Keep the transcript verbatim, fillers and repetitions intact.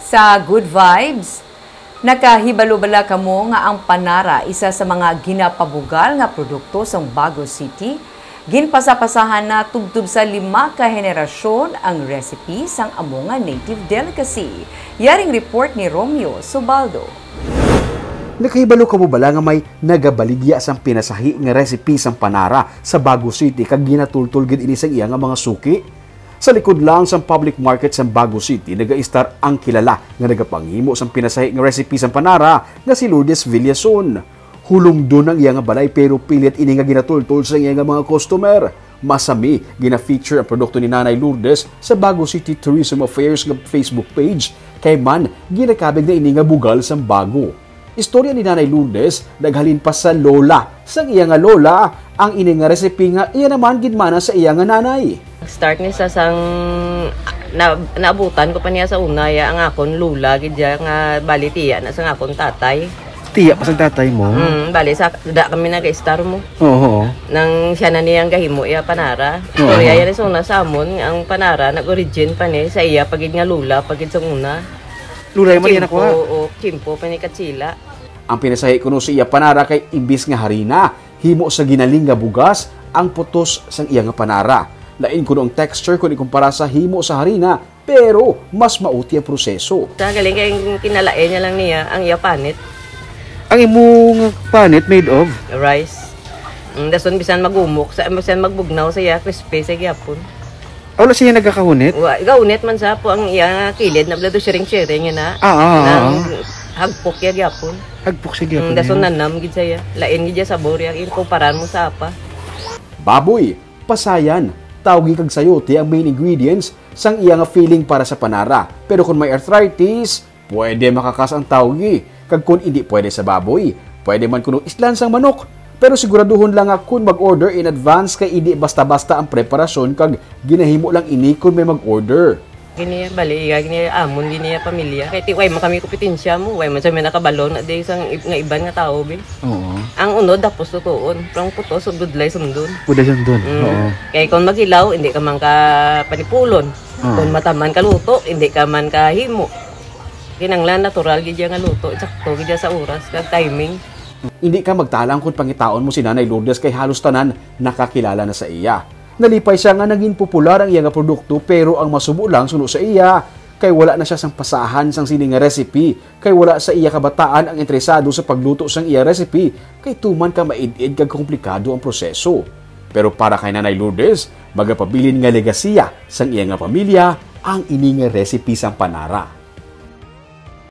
Sa Good Vibes, nakahibalo bala kamo nga ang panara, isa sa mga ginapabugal nga produkto sang Bago City, ginpasapasahan na tubtob sa lima ka henerasyon ang recipe sang amo nga native delicacy? Yaring report ni Romeo Subaldo. Nakahibalo kamo bala nga may nagabaligya sang pinasahi nga recipe sang panara sa Bago City kag ginatultol gid ini sang iya nga mga suki? Sa likod lang sang public market sang Bago City, nagaistar ang kilala nga nagapanghimo sang pinasahi nga recipe sang panara nga si Lourdes Villason. Hulomdon ang iya nga balay, pero pilit ini nga ginatultol sang iya nga mga customer. Masami, gina-feature ang produkto ni Nanay Lourdes sa Bago City Tourism Affairs nga Facebook page, kay man ginakabig na ini nga bugal sang Bago. Istorya ni Nanay Lourdes naghalin pa sa lola sang iya nga lola ang ini nga recipe nga iya naman ginmana sa iya nga nanay. Start ni sa sang na, naabutan ko pa niya sa una ya ang akon lula gid ya nga bali tiya na sang akon tatay. Tiya pa sang tatay mo? Mm, bali sa da kami nag-star mo. Oo. Nang siya na niyang gahimo iya panara. Istorya yan sa una sa amon, ang panara nag-origin pa ni sa iya pagid nga lula pagid sa una. Lulay man yan ako ha. Oo, chimpo pa ni Katsila. Ang pinasahi kuno sa iya panara kay imbis nga harina, himo sa ginaling nga bugas ang putos sang iya nga panara. Lain kuno ang texture kung ikumpara sa himo sa harina, pero mas mauti ang proseso. Sa galing kay kinalain niya lang niya ang iya panit. Ang imo nga panit made of? Rice. Mm, dason bisan magumok, sa bisan magbugnaw sa iya, crispy sa gyapon. Wala siya nagakahunit? Wa, gaunit man sa po ang iya kilid na blado sharing-sharing yun na. Ah, ah, ah, Nang ah. Hagpok ya gyapon. Hagpok siya gyapon. Mm, dason Niya. Nanam gid saya. Lain gid ya sabor ya ikumparan mo sa apa. Baboy, pasayan, tawgi kag sayote ang main ingredients sang iya nga filling para sa panara. Pero kung may arthritis, pwede makakas ang tawgi. Kag kung hindi pwede sa baboy, pwede man kuno islan sang manok. Pero siguraduhon lang nga kung mag-order in advance kay hindi basta-basta ang preparasyon kag ginahimo lang ini kung may mag-order. Gini bali iya gini amon gini ya pamilya. Kay ti way man kami kompetensya mo, way man sa may nakabalo na di sang ib- nga iban nga tawo bi. Oo. Ang unod tapos tutuon, pero ang putos sundod lay sundon. Pwede sundon. Mm. Oo. Kay kung maghilaw, hindi ka man ka panipulon. Oo. Kung mataman ka luto, hindi ka man ka himo. Kinanglan natural gid ya nga luto, sakto gid ya sa oras kag timing. Hindi ka magtalang kung pangitaon mo si Nanay Lourdes kay halos tanan nakakilala na sa iya. Nalipay siya nga naging popular ang iya nga produkto, pero ang masubo lang suno sa iya kay wala na siya sang pasahan sang sini nga recipe, kay wala sa iya kabataan ang interesado sa pagluto sang iya recipe kay tuman ka maid-id kag komplikado ang proseso. Pero para kay Nanay Lourdes, magapabilin nga legasiya sang iya nga pamilya ang ini nga recipe sang panara.